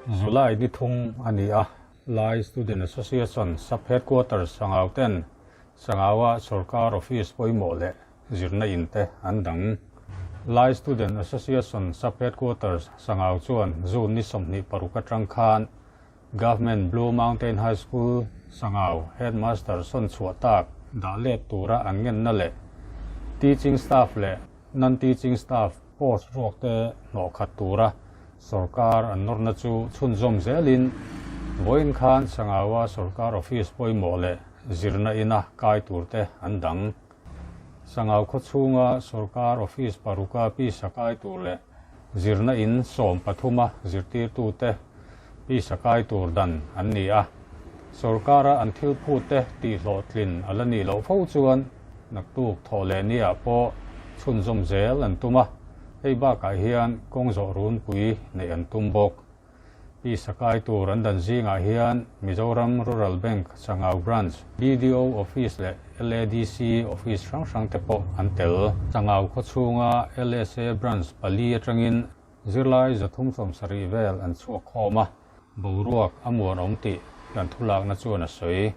July ni thum a ni a, Lai Student Association Sub Headquarters Sangau ten Sangaua Sorkar Office pawimawh leh zirna in te an dang. Lai Student Association Sub Headquarters Sangau chuan June ni 26 atang khan Government Blue Mountain High School Sangau Headmaster sawn chhuah tak dah let tura an ngenna leh teaching staff leh non-teaching staff post ruak te hnawh khat tura sorkar an nawrna chu chhunzawm zelin vawiin khan Sangaua sorkar office pawimawh leh zirna ina kai tur te an dang. Sangau khawchhunga sorkar office paruka pisa kai tur leh zirna in 13-a zirtirtute pisa kai tur dan an ni a. Sorkara an thil phute tihhlawhtlin a la nih loh fo chuan naktuk thawh leh niah pawh chhunzawm zel an tum a, hei bakah hian kawng zawh runpui neih an tum bawk. Pisa kai tur an dan zingah hian Mizoram Rural Bank Sangau Branch, BDO Office leh LADC Office hrang hrang te pawh an tel. Sangau khawchhunga LSA Branch pali atangin zirlai 370 vel an chhuak khawm a, boruak a muanawm tih kan thulakna chuan a sawi.